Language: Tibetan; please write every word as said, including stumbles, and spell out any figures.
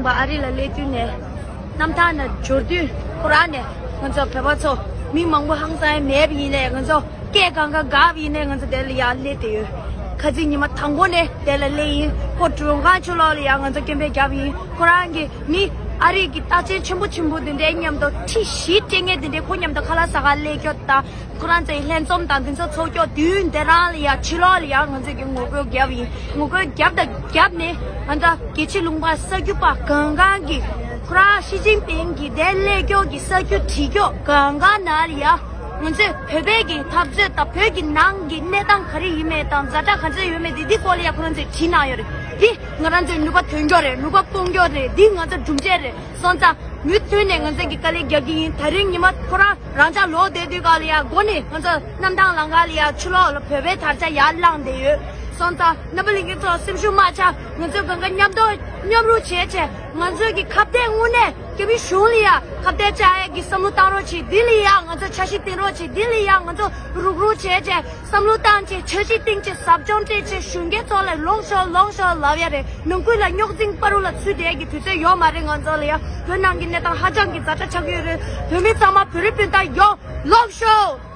པ་ཨ་རི་ལ་སླེབས་དུས་ནས་གནམ་ཐང་ནས་འབྱོར་དུས་ཁོ་རང་ནས་ང་ཚོ་བོད་པ་ཚོ་མི་མང་པོ་ཧང་སང་མེད་པ་ཡིན་ནས་ང་ཚོ་སྐད་གང་ག་འགག་པ་ཡིན་ནས་ང་ཚོ་དེ་ལ་ཡར་སླེབས་བསྡད་ཡོད། ཁ་རྩང་ཉི་མ་དང་པོ་ནས་དེ་ལ་སླེབས་ཡིན། ཁོ་མགྲོན་ཁང་ཕྱི་ལོགས་ལ་ཡར་ང་ཚོ་སྐད་འབོད་བརྒྱབ་ཡིན། ཁོ་རང་གི་མི་ཨ་རི་གི་རྟགས་ཅན་ཆེན་པོ་ཆེན་པོ་དེ་འདྲའི་མཉམ་དུ་ཁྲི་བཞི་སྤྲད་མཁན་དེ་འདྲའི་ཁོ་མཉམ་དུ་ཁ་ལག་ཟ་གར་སླེབས་ཀྱོག་དང་། ཁོ་རང་ཚོའི་ལྷན་འཛོམས་དང་དེ་ཚོ་ཚོགས་ཀྱོག་དུས་དེ་རང་ལ་ཡ་ཕྱི་ལོགས་ལ་ཡ་ང་ཚོས་ཀྱི་ངོ་རྒོལ་བརྒྱབ་ཡིན། ངོ་རྒོལ་བརྒྱབ་དང་བརྒྱབ་ནས་ང་ཚོ་རྒྱལ་གཅེས་ལུང་པ་གསར་འགྱུར་པ་གང་གང་གི་ཁོ་རང་ཞི་ཅིན་ཕིང་གི་དེ་སླེབས་ཀྱོག་གི་གསར་འགྱུར་བྲིས་ཀྱོག་གང་གང་ནང་ལ་ཡ་ང་ཚོས་བོད་པའི་གི་འཐབ་རྩོད་དང་བོད་ཀྱི་ནང་གི་གནས་སྟངས་ག་རེ་ཡིན་མེད་དང་ཛ་དྲག་ག་ཚོད་ཡོད་མེད་དེ་འདི་སྐོར་ལ་ཡ་ཁོ་རང་ཚོས་བྲིས་གནང་ཡོད་རེད། འདི་ང་རང་ཚོའི་ནུས་པ་ཐོན་ཀྱོག་རེད། ནུས་པ་སྤུངས་ཀྱོག་རེད། འདི་ང་ཚོ་སྒྲུབ་བྱེད་རེད། སོང་ཙང་མུ་མཐུད་ནས་ང་ཚོས་ཀྱི་དཀའ་ལས་རྒྱག་གི་ཡིན། ད་རིང་ཉི་མ་ཁོ་རང་རང་ཅག་ལོག་བསྡད་དུས་ག་ལ་ཡ་སྒོ་ནས་ང་ཚོ་གནམ་ཐང་ལམ་ཁ་ལ་ཡ་ཕྱི་ལོགས་ལ་བོད་པའི་དར་ཆ་ཡར་བསླངས་བསྡད་ཡོད། སོང་ཙང་རྣམ་པ་ལྷན་རྒྱས་ཚོ་སེམས་ཤུགས་མ་ཆག་ང་ཚོས་གང་ག་མཉམ་དུ་མཉམ་རུབ་བྱས་བྱས་ང་ཚོས་ཀྱི་ཁ་གཏད་དངོས་གནས་རྒྱ་མི་གཞུང་ལ་ཡ་ཁ་གཏད་བཅག་ཡས་ཀྱི་བསམ་བློ་བཏང་རོགས་བྱེད། འདི་ལ་ཡ་ང་ཚོ་འཆར་གཞི་བཏིང་རོགས་བྱེད། འདི་ལ་ཡ་ང་ཚོ་རུག་རུག་བྱས་བྱས་བསམ་བློ་བཏང་བྱས་འཆར་གཞི་བཏིང་བྱས་ཟབ་སྦྱོང་སྤྲད་བྱས་གཞོན་སྐྱེས་ཚོ་ལ་ལོག་ཤོག་ལོག་ཤོག་ལབ་ཡ་རེད། ནང་ཁུལ་ལ་རྙོག་འཛིང་བར་དུ་ལ་ཚུད་བསྡད་ཀྱི་དུས་ཚོད་ཡོད་མ་རེད། ང་ཚོ་ལ་ཡ་བོད་ནང་གི་གནས་སྟངས་ཧ་ཅང་གི་ཛ་དྲག་ཆགས་ཀྱི་ཡོད་རེད། བོད་མི་ཚང་མ་བོད་རིགས་སྤུན་ཟླ་ཡོད། ལོག་ཤོག